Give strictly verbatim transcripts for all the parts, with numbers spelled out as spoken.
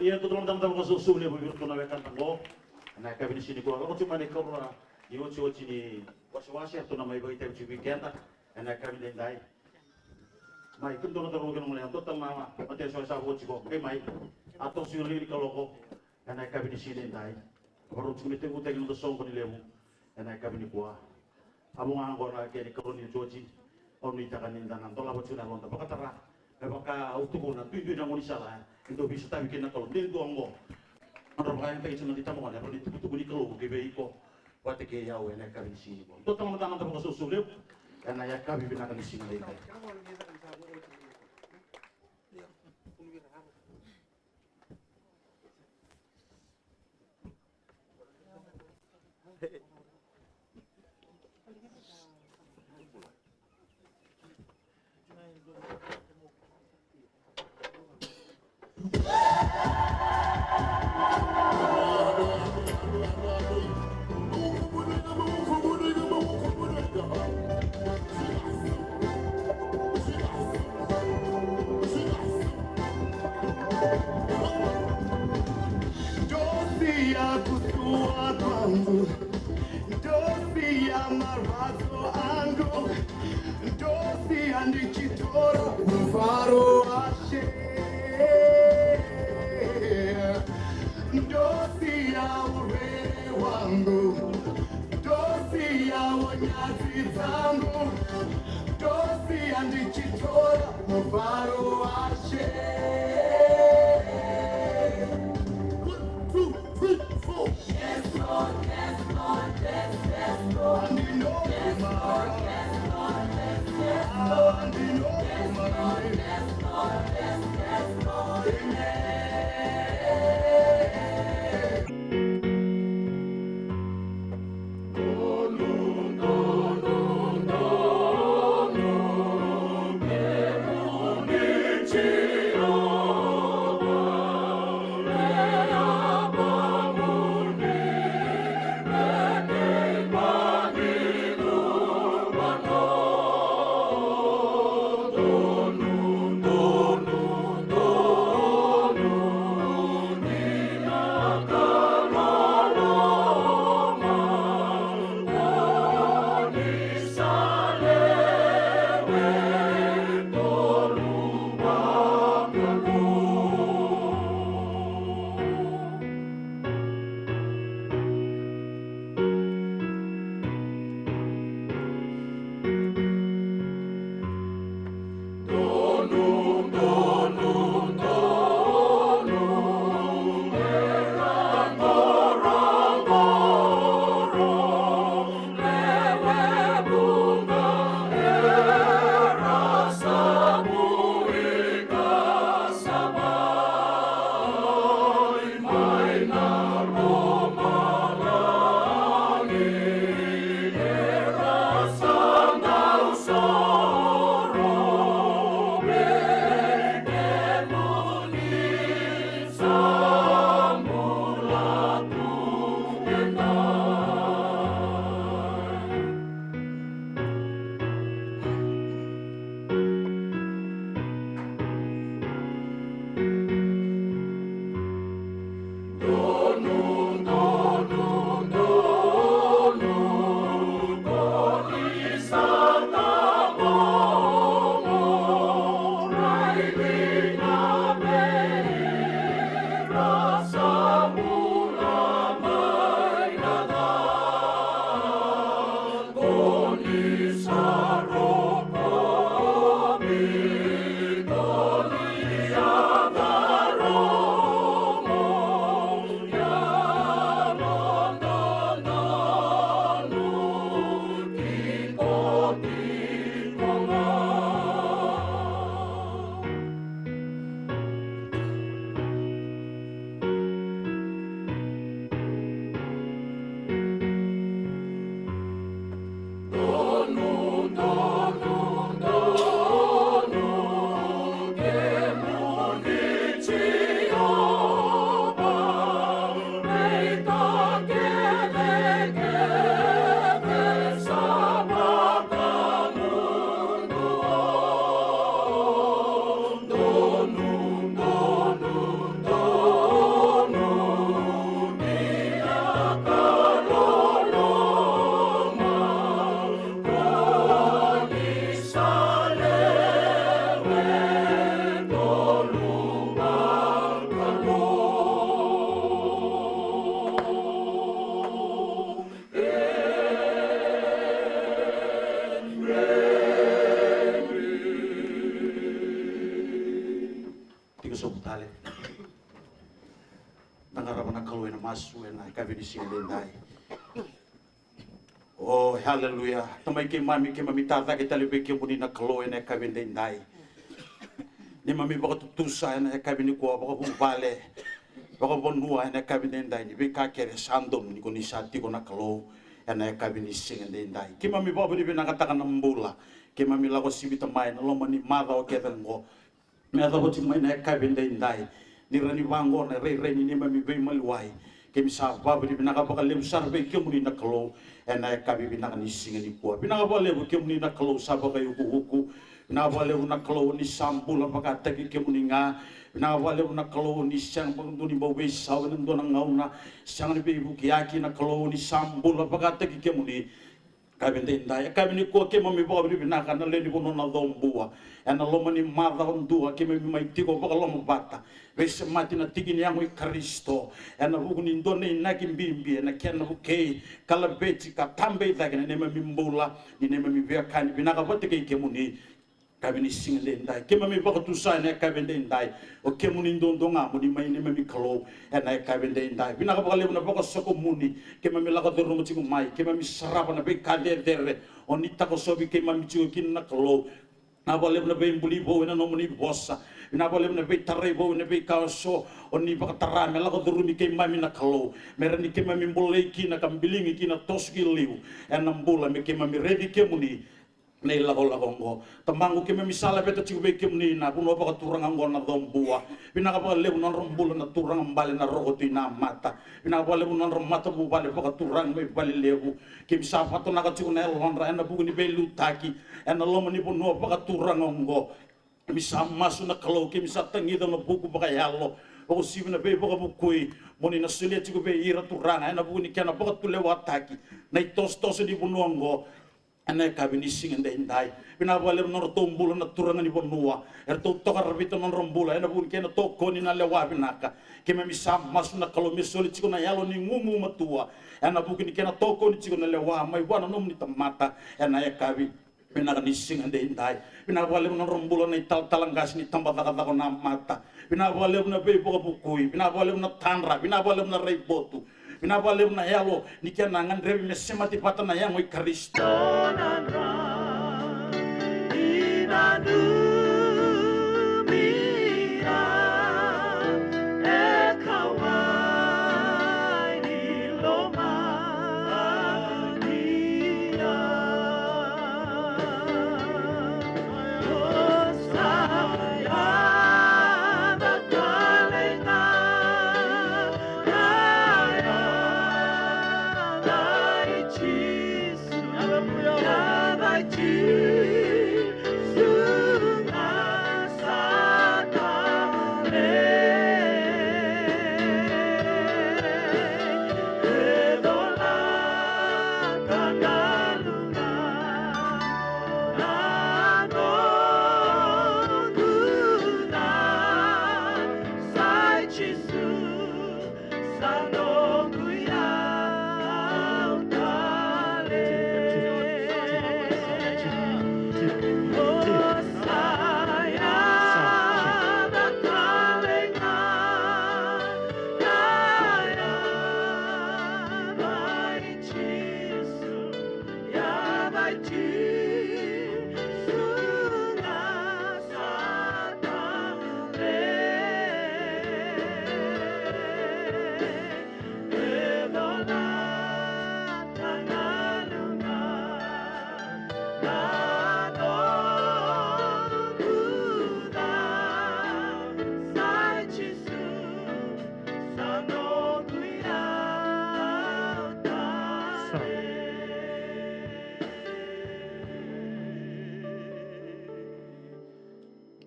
Ia, tou na matata vakasosou levu vei iratou na wekada qo. Ena yakavi ni siga nikua, lako tiko mai na ikarua ni otioti ni wasewase, eratou na mai vakaitavi tiko vei keda ena yakavi ni dai. Mai, kemudou na cauravou kei na goneyalewa, dou tale na matai ni wasewase sa vo tiko, qai mai. A toso sara ni kaloko ena yakavi ni siga ni dai. Vakarau tiko me tekivutaki na noda soqoni levu ena yakavi nikua. A vo ga oqo na kena ikarua ni otioti. Au nuitaka ni da na dolava tiko na yaloda vakatara. Me vaka au tukuna, duidui na gaunisala e dau veisotavi kina na Kalou. De dua oqo nodra vakayagataki tiko na noda itabagone, e rua na itukutuku ni Kalou ki vei iko vata kei au ena yakavi ni siga nikua. Dou tale mada na noda vakasousou levu ena yakavi vinaka ni siga nikua. Dosi ya kusua kwangu, dosi ya mawazo yangu, dosi ya nikitoro mfaro washe. Dosi ya urere wangu, dosi ya wanyasi zangu, dosi ya nikitoro mfaro washe. One, two, three, four. Yes, Lord, yes, Lord, yes, yes, Lord. Andino Tiko sobu tale. Da qarava na Kalou ena masu ena yakavi ni siga edaidai. O, haleluya. Tamai keimami, keimami tacake tale vei kemuni na Kalou ena yakavi edaidai. Neimami vakatutusa ena yakavi nikua, vakavuvale, vakavanua ena yakavi edaidai, ni veika kece sa donu ni ko ni sa tiko na Kalou ena yakavi ni siga edaidai. Keimami vakavinavinakataka na bula keimami lako sivita mai na loma ni macawa kece oqo. Me yacova tiko mai na yakavi edaidai, ni rawa ni vaqo na rairai ni neimami veimaliwai. Keimami sa vakavinavinaka vakalevu sara vei kemuni na Kalou ena yakavi vinaka ni siga nikua. Vinaka vakalevu kemuni na Kalou sa vakaiukuuku. Vinaka vakalevu na Kalou ni sa bula vakataki kemuni ga. Vinaka vakalevu na Kalou ni sega vakadua ni bau veisau ena dua na gauna. Sega ni veivukiyaki na Kalou ni sa bula vakataki kemuni. Yakavi edaidai, yakavi nikua keimami vakavinavinaka na lewe ni vanua na Cobua. Ena loma ni macawa dua keimami mai tiko vakalomavata, veisemati na tiki ni yago i Karisito. Ena vuku ni dua na inaki bibi ena kena vukei ka laveti ka tabe i cake na neimami bula ni neimami veiwekani vinaka vata kei kemuni. yakavi ni siga edaidai. Keimami vakatusa ena yakavi edaidai. O kemuni duadua ga mo ni mai neimami Kalou ena yakavi edaidai. Vinaka vakalevu na vakasokomuni. Keimami lako curuma tiko mai. Keimami sarava na veika cecere o ni takosovi keimami tiko kina na Kalou. Vinaka vakalevu na veibuli vou ena nomuni vosa. Vinaka vakalevu na veitarai vou ena veika eso o ni vakatara me lako curumi keimami na Kalou. Me rawa ni keimami bolei kina ka biligi kina toso ki liu ena bula me keimami raici kemuni na ilakolako oqo. Tamaqu, keimami sa laveta tiko vei kemuni na vanua vakaturaga oqo na Cobua. Vinaka vakalevu na nodra bula na turaga bale na Roko Tui Namata. Vinaka vakalevu na nodra matavuvale vakaturaga mai Valelevu. Keimami sa vatonaka tiko na yalodra ena vuku ni veiliutaki ena loma ni vanua vakaturaga oqo. Keimami sa masu na Kalou, keimami sa tagica na vuku vakayalo. Vakauasivi na veivakavukui mo ni na solia tiko vei ira Turaga ena vuku ni kena vakatulewataki na itosotoso ni vanua oqo. Ena yakavi ni siga edaidai. Vinaka vakalevu na nodratou bula na turaga ni vanua. Eratou toka ravita na nodra bula ena vuku ni kena tokoni na lewa vinaka. Keimami sa masu na Kalou me soli tiko na yalo ni gugumatua ena vuku ni kena tokoni tiko na lewa mai vua na nomuni tamata ena yakavi vinaka ni siga edaidai. Vinaka vakalevu na nodra bula na italatala qase ni tabacakacaka o Namata. Vinaka vakalevu na veivakavukui. Vinaka vakalevu na tadra. Vinaka vakalevu na raivotu. Vinaka vakalevu na yalo ni kena gadrevi me semati vata na yago i Karisito.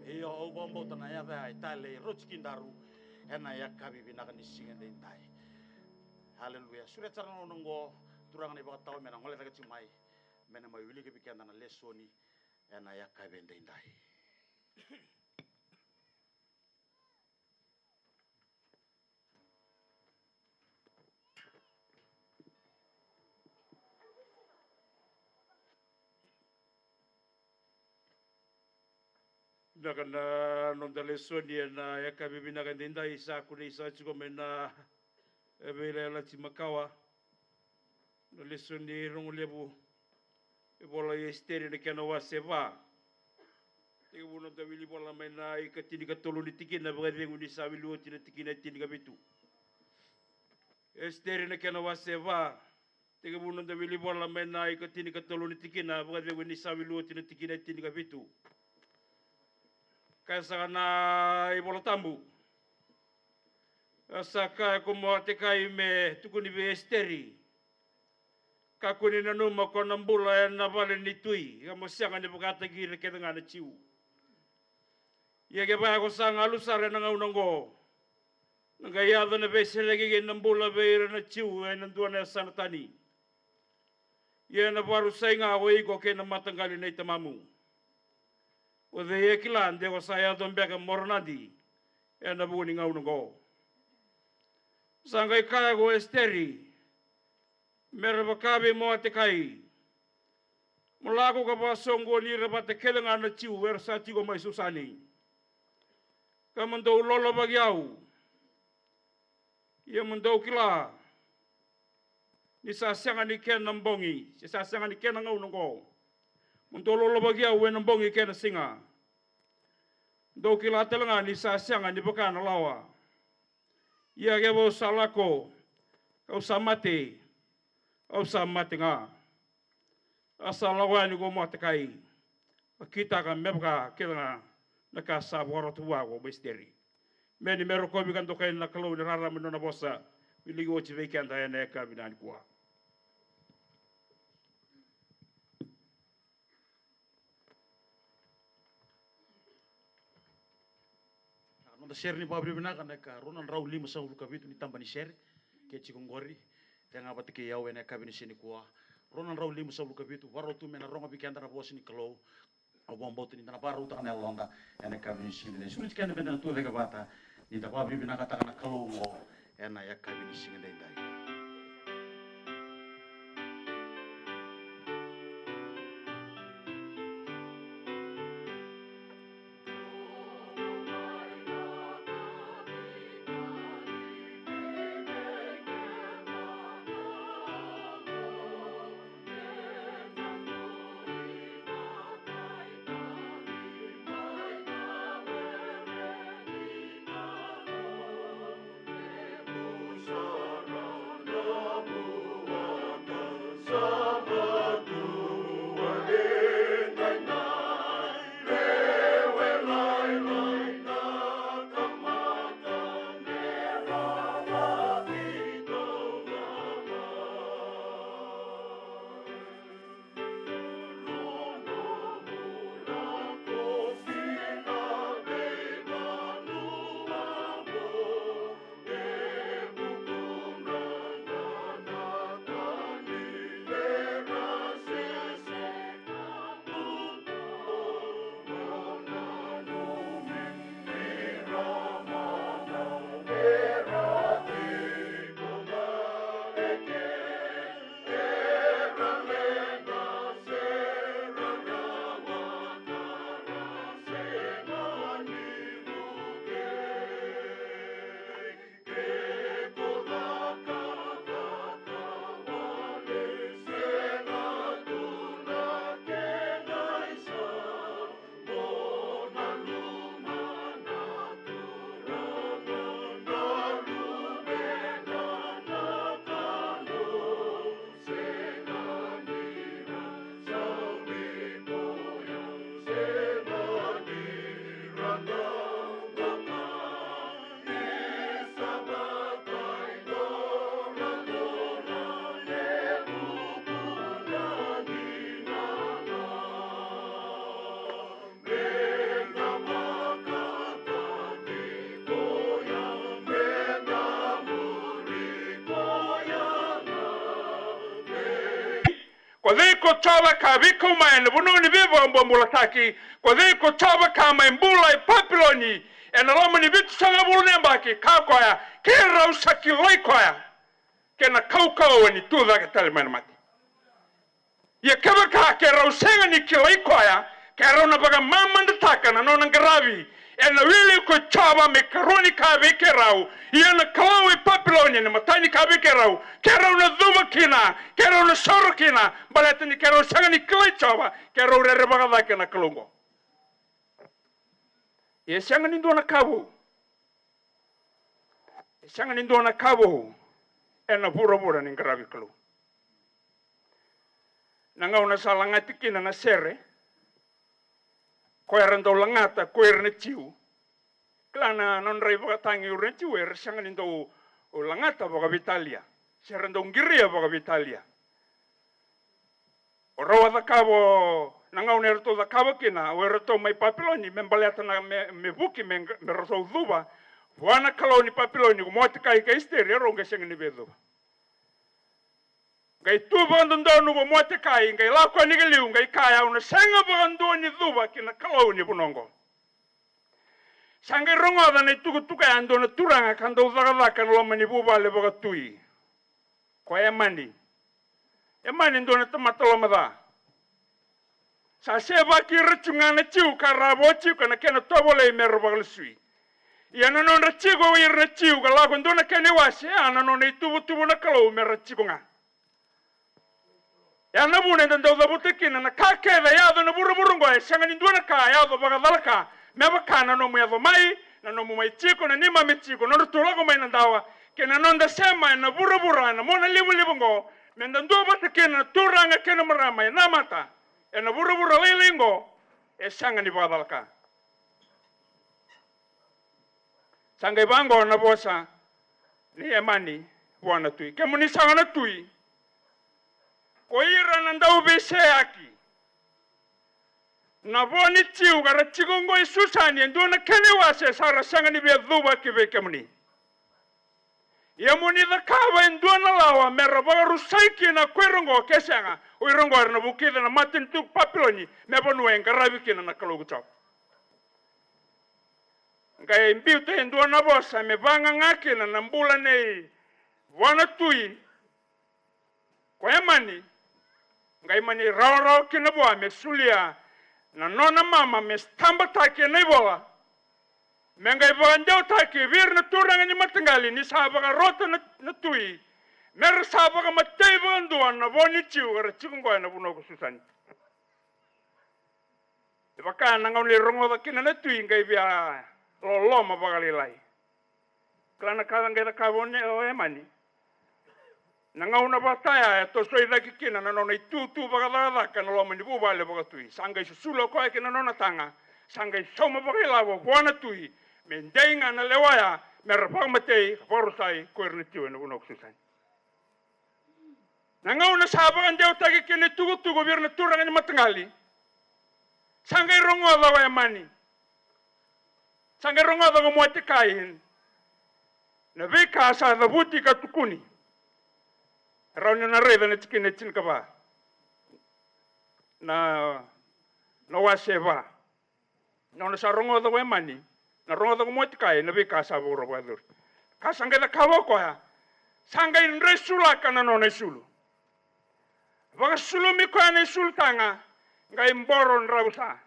Io, au vakabauta na yaca ya e talei rauti kedaru ena yakavi vinaka ni siga edaidai. Aleluya. Sureta sara na gauna oqo, turaga na ivakatawa me na gole cake tiko mai, me na mai wilika vei keda na lesoni ena yakavi edaidai. Vinaka na noda lesoni ena yakavi vinaka edaidai, sa kunei saka tiko mai na veiyalayalati makawa. Na lesoni rogo levu, e vola i Esiteri na kena wase va. Tekivu noda wili vola mai na ika tinikatolu ni tikina, vakacegu ni sa wili oti na tikina e tinikavitu. Esiteri na kena wase va. Tekivu noda wili vola mai na ika tinikatolu ni tikina, vakacegu ni sa wili oti na tikina e tinikavitu. Kaya saka na iVola Tabu. A sa kaya ko Moatekai me tukuni vei Esiteri, kakua ni nanuma ko na bula ena vale ni tui, ka mo sega ni vakataki ira kece ga na Jiu. Ia kevaka ko sa galu sara ena gauna oqo, na qai yaco na veisereki kei na bula vei ira na Jiu ena dua na yasana tani. Ia ena vakarusai ga o iko kei na mataqali nei tamamu. O cei e kila de ko sa yaco beka mo ranadi ena vuku ni gauna oqo? Sa qai kaya ko Esiteri, me ra vaka vei Moatekai, Mo lako ka vakasoqoni ira vata kece ga na Jiu era sa tiko mai Susani, ka mo dou lolovaki au. Ia mo dou kila ni sa sega ni kena bogi, se sa sega ni kena gauna oqo mo dou lolovaki au ena bogi kei na siga. Dou kila tale ga ni sa sega ni vaka na lawa. Ia kevaka au sa lako, ka'u sa mate, au sa mate ga. A sa lako yani ko Moatekai, a kitaka me vaka kece ga na ka sa vakarota vua ko Esiteri. Me ni me rokovi ka dokai na Kalou ni rarama ni nona vosa. Wiliki oti vei keda ena yakavi nikua. Na noda sere ni vakavinavinaka na ika rua na drau lima sagavulu ka vitu ni taba ni sere. Ke tiko qori, cega vata kei au ena yakavi ni siga nikua. Rua na drau lima sagavulu ka vitu, vakarau tu me na rogo vei keda na vosa ni Kalou. Au vakabauta ni da na vakarautaka na yaloda ena yakavi ni siga edaidai. Soli tiko keda me da na tucake vata ni da vakavinavinakataka na Kalou oqo ena yakavi ni siga edaidai. Ko cei ko Jiova ka veikau mai ena vanua ni veivakabobulataki? Ko cei ko Jiova ka mai bula e Papiloni ena loma ni vitusagavulu na yabaki? Kaya o koya, keirau sa kilai koya, kei na kaukauwa ni tucake tale mai na mate. Ia kevaka keirau sega ni kilai koya, keirau na vakamamadataka na nona qaravi ena wili ko Jiova me ikarua ni ka vei keirau. Ia na Kalou e Papiloni ena imatai ni ka vei keirau, keirau na cuva kina, keirau na soro kina, baleta ni keirau sega ni kilai Jiova, keirau rerevaka cake na Kalou oqo. E sega ni dua na ka vou. E sega ni dua na ka vou ena vuravura ni qaravi Kalou. Na gauna sa lagati kina na sere, ko era dau lagata ko ira na Jiu. Kila na nodra ivakatagi o ira na Jiu, era sega ni dau lagata vakaveitalia, se ra dau qiria vakaveitalia. O rau a cakava, na gauna eratou cakava kina o iratou mai Papiloni me baleta na, me, me vuki me, me ratou cuva vua na kalou ni Papiloni ko Moatekai kei Esiteri, erau qai sega ni veicuva. Qai tu vakadodonu ko Moatekai, qai lako yani ki liu, qai kaya, au na sega vakadua ni cuva ki na kalou ni vanua oqo. Sa qai rogoca na itukutuku ya e dua na turaga ka dau cakacaka ena loma ni vuvale vakatui. Ko Emani. Emani e dua na tamata loma ca. Sa sevaki ira tiko ga na Jiu ka ra vo tiko ena kena tovolei me ra vakalesui. Ia na nodra tiko o ira na Jiu ka lako e dua na kena iwase, a na nona ituvatuva na Kalou me ra tiko ga. Ya na vuna eda dau cavuta kina na ka kece e yaco ena vuravura oqo, e sega ni dua na ka e yaco vakacalaka. Me vaka na nomu yaco mai, na nomu mai tiko, na neimami tiko, nodratou lako mai na dawa, kei na noda sema ena vuravura ena monalivaliva oqo, meda duavata kina na turaga kei na marama e namata ena vuravura lailai oqo, e sega ni vakacalaka. Sa qai vaqo na vosa nei Emani vua na tui: Kemuni saka na tui, ko ira na dauveiseyaki, na vo ni Jiu ka ra tiko oqo e Susani, e dua na kena iwase sa ra sega ni via cuva ki vei kemuni. Ia mo ni cakava e dua na lawa me ra vakarusai kina ko ira oqo, ke sega, o ira oqo era na vukica na matanitu ko Papiloni me vanua e qaravi kina na Kalou ko Jiova. Qai biuta e dua na vosa me vagaga kina na bula nei vua na tui ko Emani, qai mani rawarawa kina vua me solia na nona mama me sitabataki ena ivola, me qai vakadewataki vei ira na turaga ni mataqali ni sa vakarota na, na tui, me ra sa vakamatei vakadua na vo ni Jiu ka ra tiko oqo ena vanua ko Susani. E vaka na gauna e rogoca kina na tui, qai via loloma vakalailai. Kila na ka qai cakava o Ne-, o Emani. Na gauna vata ya e tosoi cake kina na nona itutu vakacakacaka ena loma ni vuvale vakatui, sa qai susulu o koya ki na nona taga, sa qai sauma vakailavo vua na tui me dei ga na lewa ya me ra vakamatei ka vakarusai ko ira na Jiu ena vanua ko Susani. Na gauna sa vakadewataki kina na itukutuku vei ira na turaga ni mataqali, sa qai rogoca o Emani, sa qai rogoca ko Moatekai na veika sa cavuti ka tukuni. Rawa ni na raica na tikina e tinikava, na, na wase va. Na gauna sa rogoca ko Emani, na rogoca ko Moatekai na veika sa vakarau vakayacori, ka sa qai cakava o koya, sa qai dresulaka na nona isulu. Vakasulumi koya na isulu taga, qai boro dravusa.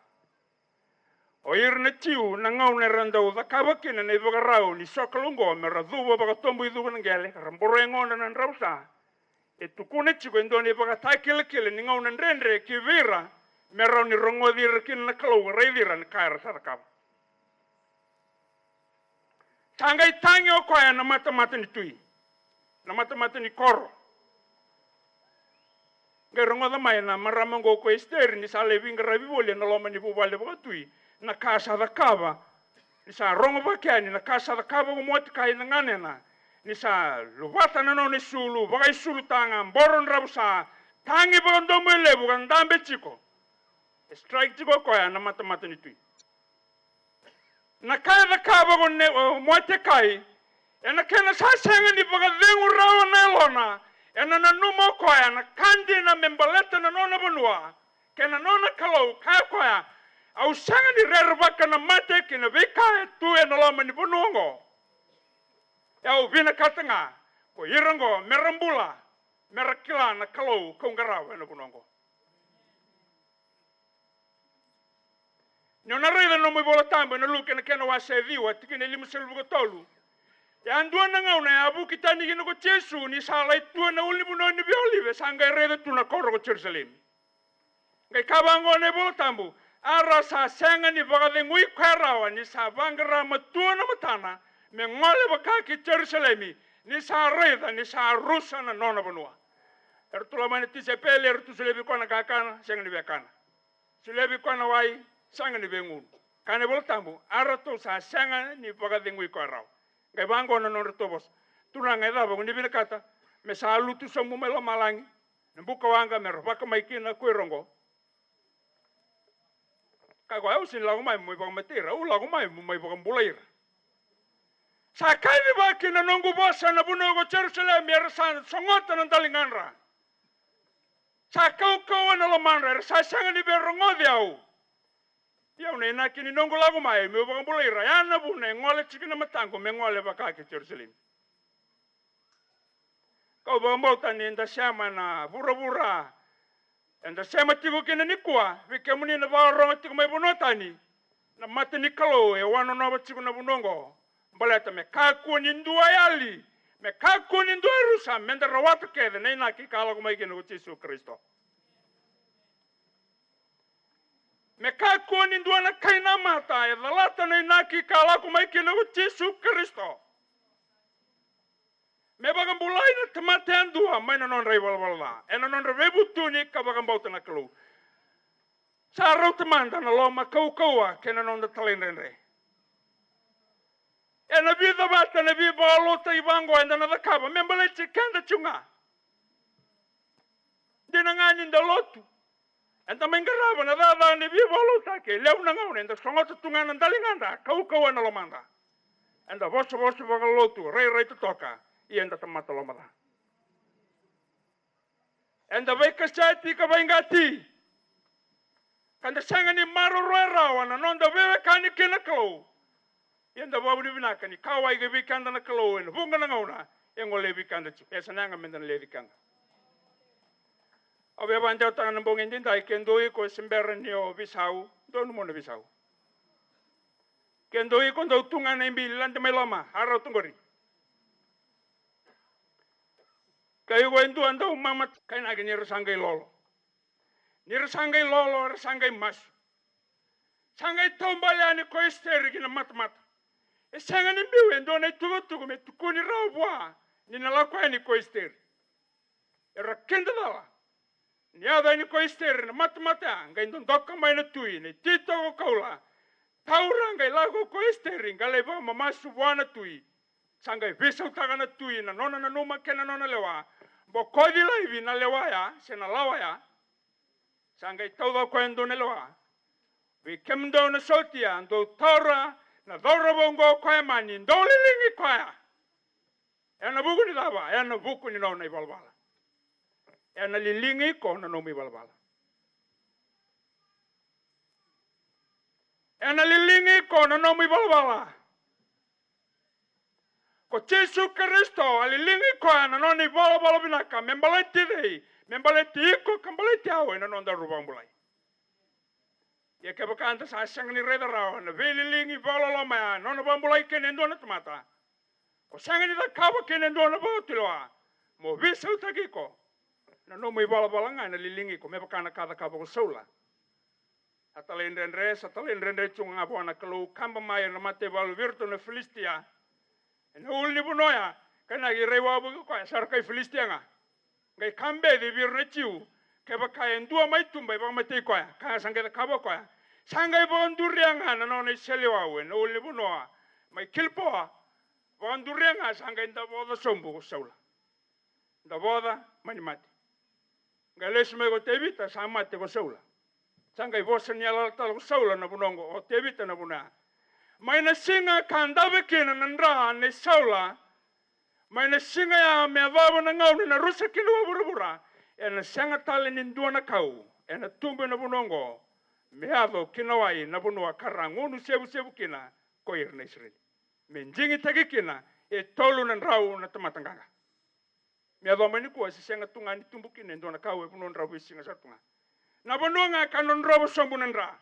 O ira na Jiu, na gauna era dau cakava kina na ivakarau ni sokalou oqo me ra cuva vakatoboicuva na qele ka ra boro yagodra na dravusa, e tukuna tiko e dua na ivakatakilakila ni gauna dredre ki vei ira me rawa ni rogoci ira kina na Kalou ka raici ira na ka era sa cakava. Sa qai tagi o koya na matamata ni tui, na matamata ni koro. Qai rogoca mai na marama oqo ko Esiteri ni sa lai veiqaravi voli ena loma ni vuvale vakatui na ka sa cakava, ni sa rogo vaka yani na ka sa cakava ko Moatekai na ganena, ni sa luvata na nona isulu, vakaisulu taga, boro dravusa, tagi vakadomoilevu ka dabe tiko. E strike tiko o koya na matamata ni tui. Na ka e cakava ko Ne-, o Moatekai, ena kena sa sega ni vakacegu rawa na yalona, ena nanuma o koya na ka dina me baleta na nona vanua kei na nona Kalou, kaya o koya: Au sega ni rerevaka na mate kei na veika e tu ena loma ni vanua oqo. E au vinakata ga ko ira oqo me ra bula, me ra kila na Kalou kau qarava ena vanua oqo. Ni o na raica na nomu iVola Tabu ena Luke na kena wase e ciwa, tikina e limasagavulu ka tolu. E a dua na gauna e a vuki tani kina ko Jisu ni sa lai tu ena ulunivanua ni veiolive, sa qai raica tu na koro ko Jerusalemi. Qai kaya vaqo na iVola Tabu: A ra sa sega ni vakacegui koya rawa ni sa vaqara matua na matana me gole vaka ki Jerusalemi, ni sa raica ni sa rusa na nona vanua. Eratou lako mai na tisaipeli, eratou solia vei koya na kakana, sega ni via kana. Solia vei koya na wai, sega ni via gunu. Kaya na iVola Tabu: A ratou sa sega ni vakacegui koya rawa. Qai vaqo na nodratou vosa: Turaga, e cava ko ni vinakata? Me sa lutu sobu mai lomalagi na bukawaqa me ra vakamai kina ko ira oqo? Kaya o koya: Au sega ni lako mai meu mai vakamatei ira, au lako mai meu mai vakabulai ira. Sa kaciva kina na noqu vosa ena vanua ko Jerusalemi, era sa sogota na daligadra. Sa kaukauwa na lomadra, era sa sega ni via rogoci au. Ia au na inaki ni noqu lako mai meu vakabulai ira, ya na vuna e gole tiko na mataqu me gole vaka ki Jerusalemi. Kau vakabauta ni da sema ena vuravura Eda sema tiko kina nikua, vei kemuni na vakarorogo tiko mai vanua tani, na mata ni Kalou e wanonova tiko na vanua oqo. Baleta me kakua ni dua yali, me kakua ni dua rusa, meda rawata kece na inaki ka lako mai kina ko Jisu Karisito. Me kakua ni dua na kai na mata e calata na inaki ka lako mai kina ko Jisu Karisito. Me vakabulai na tamata yadua mai na nodra ivalavala ca, ena nodra veivutuni ka vakabauta na Kalou. Sa rauta mada na loma kaukauwa kei na noda talaidredre. Ena vica vata na veivakalotutaki vaqo eda na cakava me baleti keda tiko ga. Dina ga ni da lotu, eda mai qarava na cakacaka ni veivakalotutaki, e levu na gauna eda sogota tu ga na daligada, kaukauwa na lomada. Eda vosavosa vakalotu, rairai totoka, ia eda tamata loma ca. Eda vaikaseti ka vaiqati, ka da sega ni maroroya rawa na noda veiwekani kei na Kalou. Ia da vakavinavinaka ni kauwai vei keda na Kalou ena vuqa na gauna e golevi keda tiko. E sa na yaga meda na levi keda. Au via vakadewataka na bogi edaidai, ke dua iko e se bera ni o veisau, donu mo na veisau. Ke dua iko dau tu ga na ibili, lade mai loma, a rauta oqori. Ke iko e dua dau mamata, kainaki ni ra sa qai lolo. Ni ra sa qai lolo, ra sa qai masu. Sa qai taubale yani ko Esiteri ki na matamata. E sega ni biu e dua na itukutuku me tukuni rawa vua ni na lako yani ko Esiteri. Era kidacala. Ni yaco yani ko Esiteri na matamata ya, qai dodoka mai na tui, na ititoko koula. Taura, qai lako ko Esiteri, qai lai vakamamasu vua na tui. Sa qai veisautaka na tui na nona nanuma kei na nona lewa. Bokoci laivi na lewa ya, se na lawa ya. Sa qai tauca koya e dua na lewa. Vei kemudou na sotia, dou taura na cauravou oqo ko Emani, dou liligi koya. Ena vuku ni cava? Ena vuku ni nona ivalavala. Ena liligi iko na nomu ivalavala. Ena liligi iko na nomu ivalavala. Ko Jisu Karisito, a liligi koya na nona ivalavala vinaka, me baleti cei? Me baleti iko ka baleti au ena noda ruvabulai. Ia kevaka eda sa sega ni raica rawa na veililigi vakaloloma ya, nona vakabulai kina e dua na tamata, ko sega ni cakava kina e dua na vakatulewa, mo veisautaki iko, na nomu ivalavala ga ena liligi iko, me vaka na ka a cakava ko Saula. Sa talaidredre, sa talaidredre tu ga vua na Kalou, kaba mai ira na mataivalu vei iratou na Filisitia. Ena ulunivanua ya, kainaki ira iwavoki koya, sa ra kai Filisitia ga. Qai kabeci vei ira na Jiu, kevaka e dua mai tuba e vakamatei koya, ka sa qai cakava koya. Sa qai vakaduria ga na nona iseleiwau ena ulunivanua mai Kilipoa, vakaduria ga sa qai davoca sobu ko Saula. Davoca, mani mate. Qai lesu mai ko Tevita, sa mate ko Saula. Sa qai vosa ni yalayala tale ko Saula na vanua oqo, o Tevita na vanua ya. Mai na siga ka dave kina na dra nei Saula, mai na siga ya me yacova na gauna na rusa kina vakavuravura, ena sega tale ni dua na kau ena tubu ena vanua oqo, me yaco ki na wai na vanua ka ra gunu sevusevu kina ko ira na Isireli. Me digitaki kina e tolu na drau na tamata qaqa. Me yacova mai nikua se sega tu ga ni tubu kina e dua na kau e vanua drau veisiga sara tu ga. Na vanua ga ka drodrova sobu na dra.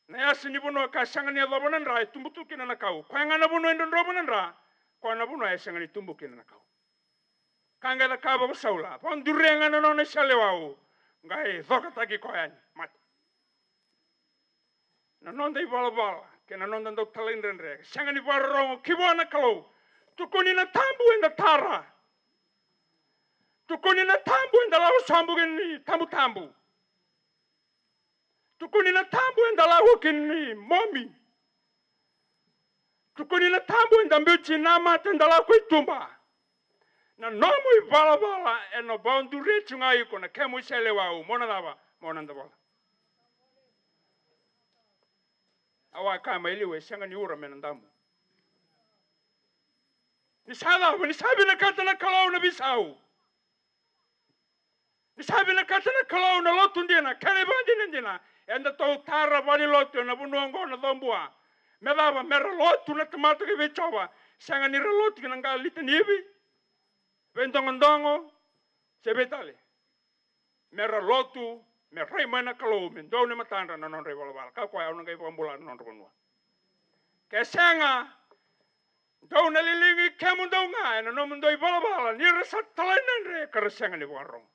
Na yasa ni vanua ka sega ni yacova na dra e tubu tu kina na kau. Koya ga na vanua e drodrova na dra, koya na vanua e sega ni tubu kina na kau. Ka qai cakava ko Saula, vakaduria ga na nona iseleiwau, qai cokataki koya yani, mate. Na noda ivalavala kei na noda dau talaidredre, sega ni vakarorogo ki vua na Kalou. Tukuni na tabu eda tara. Tukuni na tabu eda lako sobu ki na itabutabu. Tukuni na tabu eda lako ki na imomi. Tukuni na tabu eda biuti na mata eda lako i tuba. Na nomu ivalavala ena vakaduria tu ga iko na kemu iseleiwau, mo na cava? Mo na davoca. Au a kaya mai liu, e sega ni ura me na damu. Ni sa cava? Ni sa vinakata na Kalou na veisau. Ni sa vinakata na Kalou na lotu dina, kena ivakadinadina, eda tou tara valenilotu ena vanua oqo na Cobua. Me cava? Me ra lotu na tamata kei vei Jiova, sega ni ra lotu ki na qali tanivi, veidogodogo, se veitale. me ra lotu, me rai mai na Kalou, me donu e matadra na nodra ivalavala. Ka koya, au na qai vakabula na nodra vanua. Ke sega, dou na liligi kemudou ga ena nomudou ivalavala, ni ra sa talaidredre ka ra sega ni vakarogo.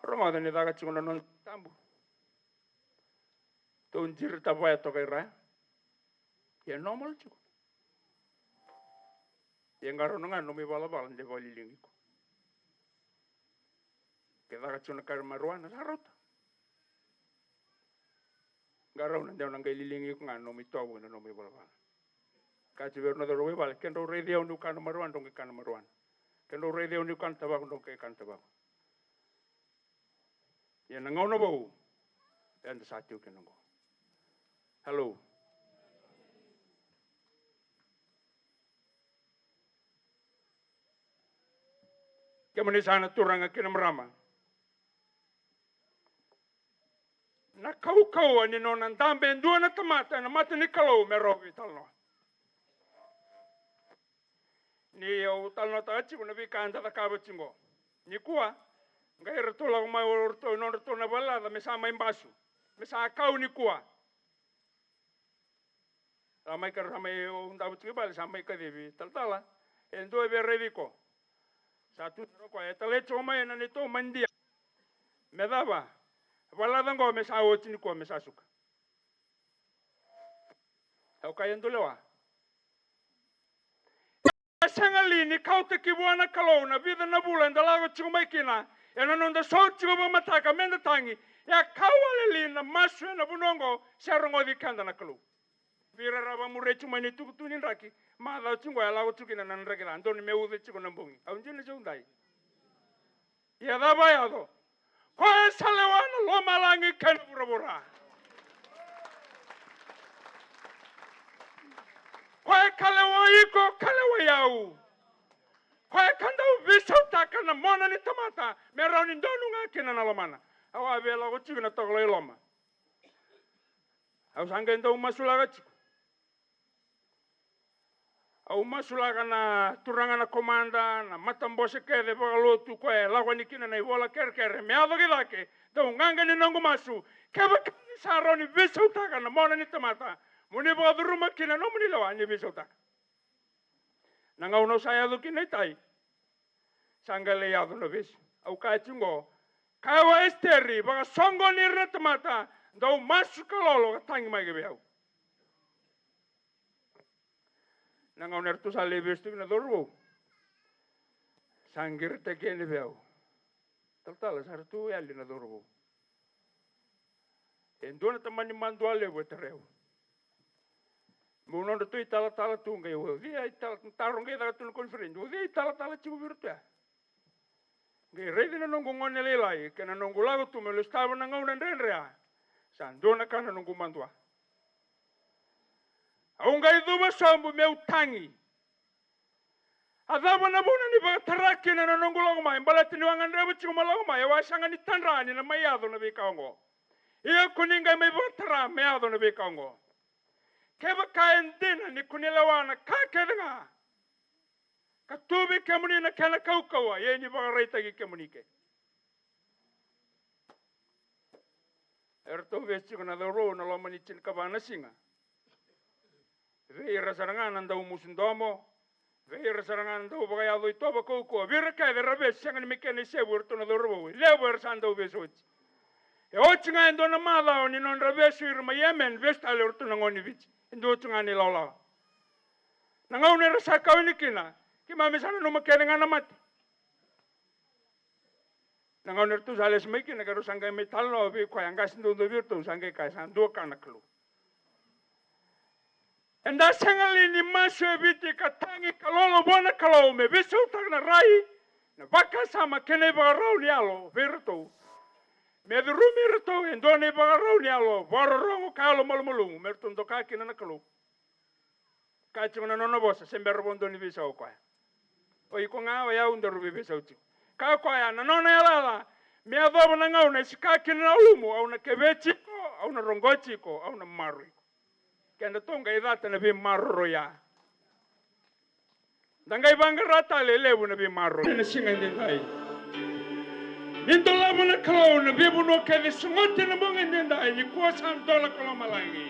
Rogoca ni caka tiko na nona tabu. Tou diri tavaya toka i ra. Ia normal tiko. Ia qarauna ga na nomu ivalavala de vakaliligi iko. Ke caka tiko na ka marijuana, sa rauta. Qarauna de o na qai liligi iko ga na nomu itovo, na nomu ivalavala. Ka tiko vei ira na cauravou i vale, ke drau raici au niu kana marijuana, drau qai kana marijuana. Ke drau raici au niu kana tavako, drau qai kana tavako. Ia na gauna vou, eda sa tiko kina oqo. Hello. Kemuni sa na turaga kei na marama. Na kaukauwa ni nona dabe e dua na tamata ena mata ni Kalou me rawa veitalanoa. Ni au talanoataka tiko na veika eda cakava tiko. Nikua, qai ratou lako mai o ratou i nodratou na valelaca me sa mai basu. Me sa kau nikua. Sa mai ka ra mai o davo tiko i vale, sa mai kacivi talatala. E dua e via raici iko. Sa tu o koya, e talai tiko mai na neitou madia. Me cava? Valelaca oqo me sa oti nikua me sa suka. Au kaya e dua lewa. E sega li ni kauta ki vua na Kalou na vica na vula eda lako tiko mai kina ena noda sou tiko vakamataka meda tagi, e a kau wale li na masu ena vanua oqo se rogoci keda na Kalou? Vei ira era vakamuria tiko mai na itukutuku ni draki, macawa tiko oqo e lako tiko kina na draki ca, donu me uca tiko na bogi. Au dina se au dai? Ia cava e yaco? Koya sa lewa na lomalagi kei na vuravura. Koya ka lewa iko, ka lewa i au. Koya ka dau veisautaka na mona ni tamata me rawa ni donu ga kina na lomana. Au a via lako tiko na tokolo i loma. Au sa qai dau masulaka tiko. Au masulaka na turaga na komada, na matabose kece vakalotu, koya e lako yani kina na ivola kerekere me yaco ki cake. Dau qaqa ni noqu masu, kevaka ni sa rawa ni veisautaka na mona ni tamata, mo ni vakacuruma kina nomuni lewa ni veisautaka. Na gauna au sa yaco kina i tai, sa qai lai yaco na vesi. Au kaya tiko oqo, kaya o Esiteri, vakasoqoni ira na tamata, dau masu ka lolo ka tagi mai vei au. Na gauna eratou sa lai vesu tu kina na cauravou, sa qiritaki yani vei au. Talatala, sa ratou yali na cauravou. E dua na tamani madua levu e tarai au. Meu nodratou italatala tu, qai o cei a italatala, taro qai caka tu na koniferedi, o cei a italatala tiko vei iratou ya? Qai raici na noqu gone lailai kei na noqu lako tu meu lesu tava na gauna dredre. Sa dua na ka na noqu madua. Au qai cuva sobu meu tagi. A cava na vuna ni vakatara kina na noqu lako mai? Baleta niu a gadreva tiko meu lako mai, au a sega ni tadra ni na mai yaco na veika oqo. Ia ko ni qai mai vakatara me yaco na veika oqo. Kevaka e dina ni ko ni lewa na ka kece ga ka tu vei kemuni na kena kaukauwa, ia ni vakaraitaki kemuni ke. Eratou vesu tiko na cauravou na loma ni tinikava na siga. Vei ira sara ga na dau musu domo, vei ira sara ga na dau vakayaco itovo kaukauwa, vei ira kece era vesu sega ni me kena isevu eratou na cauravou, e levu era sa dau vesu oti. E oti ga e dua na macawa ni nodra vesu ira mai Yemen, vesu tale o ratou na gone ni Viti. E dua tu ga na ilawalawa. Na gauna era sa kau yani kina, keimami sa nanuma kece ga na mate. Na gauna eratou sa lesu mai kina, ka rau sa qai mai talanoa vei koya, a qase duadua vei iratou, sa qai kaya, sa dua ka na Kalou. Eda sega li ni masu e Viti ka tagi ka lolo vua na Kalou me veisautaka na rai, na vakasama kei na ivakarau ni yalo vei iratou? Me curumi iratou e dua na ivakarau ni yalo vakarorogo ka yalo malumalumu me ratou doka kina na Kalou. Ka tiko na nona vosa, se bera vakadua ni veisau o koya. O iko ga, o yau, daru veiveisau tiko. Ka koya na nona yalayala, me yacova na gauna e sika kina na ulumu, au na keveti iko, au na roqoti iko, au na maroroi iko. Kedatou qai cata na veimaroroi ya. Sa qai vaqara tale e levu na veimaroroi ena siga edaidai. Ni dolava na Kalou na veivanua kece, sogota ena bogi edaidai, nikua sa dola ka lomalagi.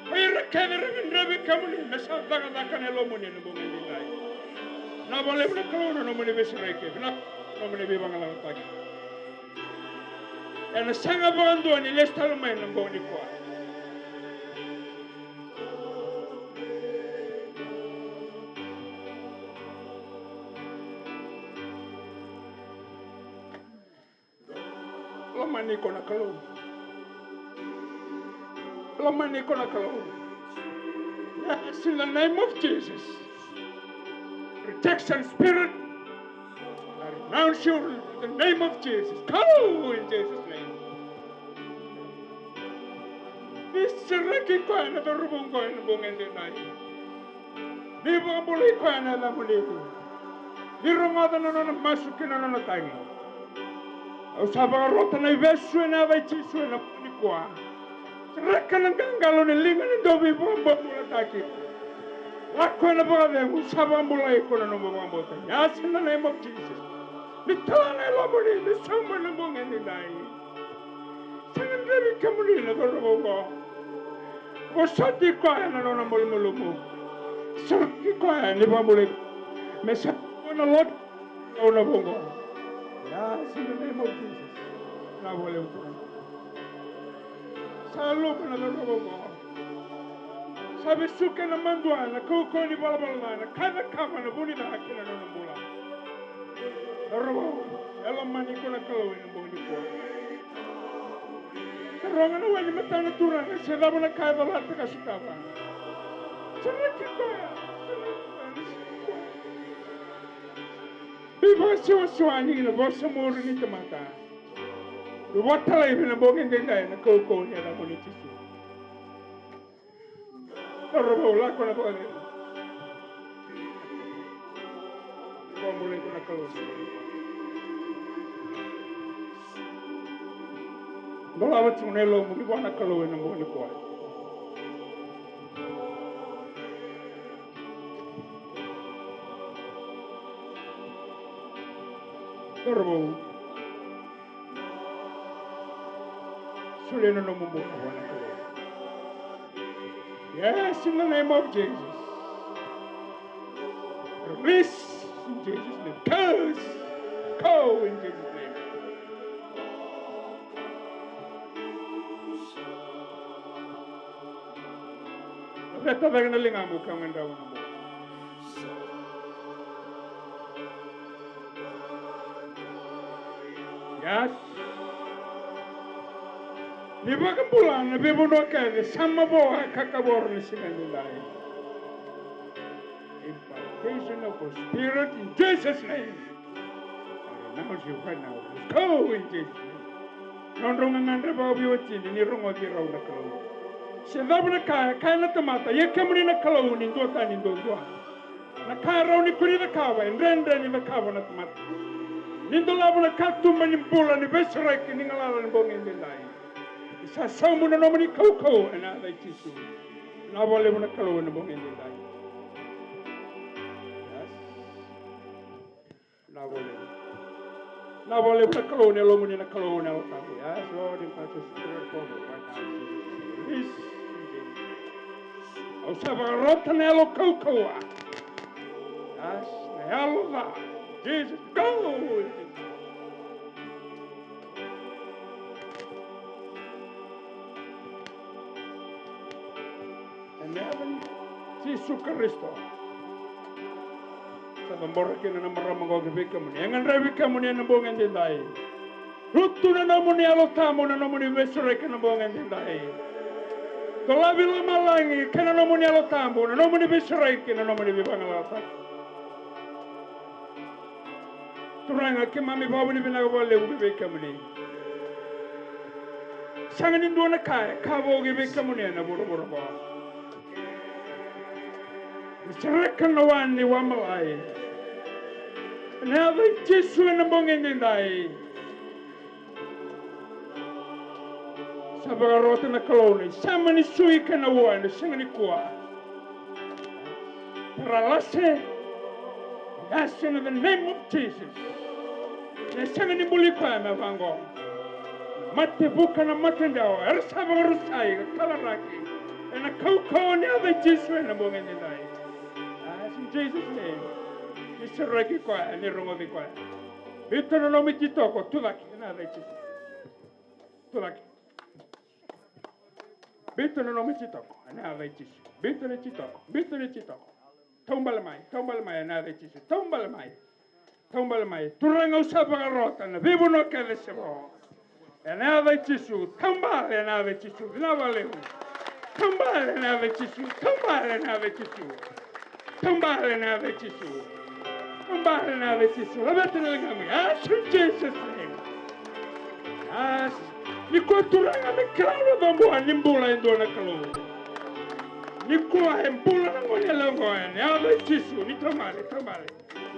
O ira kece era gadrevi kemuni me sa cakacaka na yalomuni ena bogi edaidai. Vinaka vakalevu na Kalou na nomuni veisereki, vinaka na nomuni veivagalalataki. Ena sega vakadua ni lesu tale mai na bogi nikua. Lomani iko na Kalou. Lomani iko na Kalou. Yes, in the name of Jesus. Rejection spirit, I renounce you in the name of Jesus. Go in Jesus' name. Ni sereki koya na cauravou qo ena bogi edaidai. Ni vakabulai koya ena yacamuni. Ni rogoca na nona masu kei na nona tagi. Au sa vakarota na ivesu ena yaca i Jisu ena bogi nikua. Sereka na qaqalo ni liga ni dau veivakabobulataki. Lako ena vakacegu, sa vakabulai iko na nomu vakabauta. Yes, in the name of Jesus. Ni tala na yalomuni, ni sauma ena bogi edaidai. Sa gadrevi kemuni na cauravou qo. Vosoti koya na nona malumalumu. Sereki koya ni vakabulai. Me sa na lotu na cauravou qo. Yes, in the name of Jesus. Vinaka vakalevu Turaga. Sa loma na cauravou qo. Sa vesuka ena madua na kaukauwa ni valavala ca, na ka e cakava na vu ni ca kei na nona bula. Cauravou, e lomani iko na Kalou ena bogi nikua. Taroga na wai ni matana Turaga, se cava na ka e colata ka sotava. Sereki koya. Veivakasewasewani na vosa muri ni tamata. Vakatalai ena bogi edaidai na kaukauwa ni yacamuni Jisu. Cauravou, lako na vakacegu. Vakabulai iko na Kalou. Dolava tiko na yalomu ki vua na Kalou ena bogi nikua. Cauravou. Solia na nomu bula vua na Kalou. Yes, in the name of Jesus. Release in Jesus' name. Curse, go in Jesus' name. Reta cake na ligamu ka gadreva na bula. Yes. Ni vakabula na veivanua kece, sa mavoa ka kavoro ni siga nidai. Impartation of the Spirit in Jesus' name. I renounce you right now. Go in Jesus' name. Nodrau gagadre vakaveiwatini ni rogoci rau na Kalou. Se cava na ka e kaya na tamata, ia kemuni na Kalou ni duatani duadua. Na ka e rawa ni ko ni cakava, e dredre ni cakava na tamata. Ni dolava na katuba ni bula ni veisereki ni galala ni bogi edaidai. Ni sa sauma na nomuni kaukauwa ena yaca i Jisu. Vinaka vakalevu na Kalou ena bogi edaidai. Yes. Vinaka vakalevu. Vinaka vakalevu na Kalou, ni yalomuni na Kalou, na Yalo Tabu. Yes, Lord, impartial spirit, Father, right now. Release. Au sa vakarota na yalo kaukauwa. Yes, na yalo ca. Jesus, go. Ena yaca i Jisu Karisito. Sa cabora kina na marama qo ki vei kemuni. E gadrevi kemuni ena bogi edaidai. Lutu na nomuni Yalo Tabu, na nomuni veisereki na bogi edaidai. Dolavi lomalagi kei na nomuni Yalo Tabu, na nomuni veisereki, na nomuni veivagalalataki. Turaga, keimami vakavinavinaka vakalevu ki vei kemuni. Sega ni dua na ka e ka vou ki vei kemuni ena vuravura qo. Ni sereka na wa ni wamalai. Ena yaca i Jisu ena bogi edaidai. Sa vakarota na Kalou na isama ni sui kei na ua ena siga nikua. Paralase, Yes, in the name of Jesus. E sega ni buli koya me vaqo. Mate vuka na mate dau, era sa vakarusai ka kalaraki ena kaukauwa ni yaca i Jisu ena bogi edaidai. Yes, in Jesus' name. Ni sereki koya, ni rogoci koya. Biuta na nomu ititoko, tucake ena yaca i Jisu. Tucake. Biuta na nomu ititoko ena yaca i Jisu. Biuta na ititoko, biuta na ititoko. Taubale mai, taubale mai ena yaca i Jisu. Taubale mai. Taubale mai. Turaga, au sa vakarota na veivanua kece se vo. Ena yaca i Jisu. Taubale ena yaca i Jisu. Vinaka vakalevu. Taubale ena yaca i Jisu. Taubale ena yaca i Jisu. Taubale ena yaca i Jisu. Taubale ena yaca i Jisu. Laveta na ligamu. Yes, in Jesus' name. Yes. Nikua, Turaga, me kila na cobua ni bula e dua na Kalou. Nikua e bula na gone yalewa oqo ena yaca i Jisu. Ni taubale, taubale.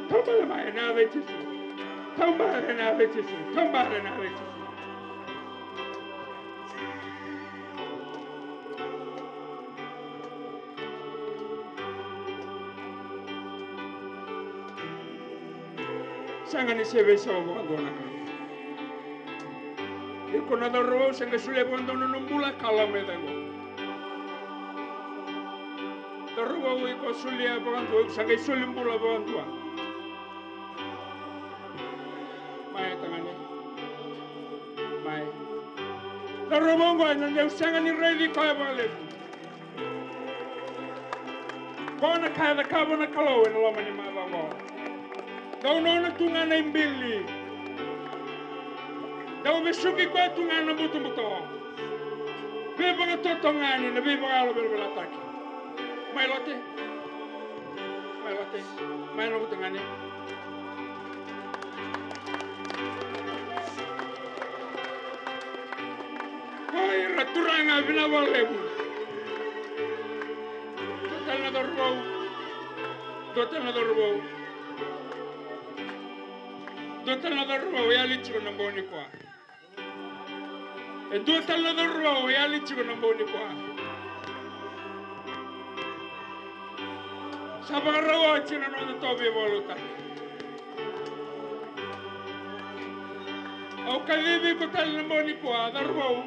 Taubale mai ena yaca i Jisu. Taubale ena yaca i Jisu. Taubale ena yaca i Jisu. Sega ni se veisau vakadua na Kalou. Iko na cauravou, sa qai solia vakadua na nomu bula, ka lako mai cake. Cauravou, iko solia vakadua, iko sa qai soli bula vakadua. Mai tagane. Mai. Cauravou oqo, ena dau sega ni raici koya vakalevu. Qo na ka e cakava na Kalou ena loma ni macawa oqo. Dau nona tu ga na ibili. Dau vesuki koya tu ga na butobuto. Veivakatotogani na veivakayalo velavelataki. Mai lote. Mai lote. Mai lote tagane. Ko ira, Turaga, vinaka vakalevu. Dua tale na cauravou. Dua tale na cauravou. Dua tale na cauravou e yali tiko na bogi nikua. E dua tale na cauravou e yali tiko na bogi nikua. Sa vakarau oti na noda tovi e vakalotutaki. Au kacivi iko tale na bogi nikua, cauravou.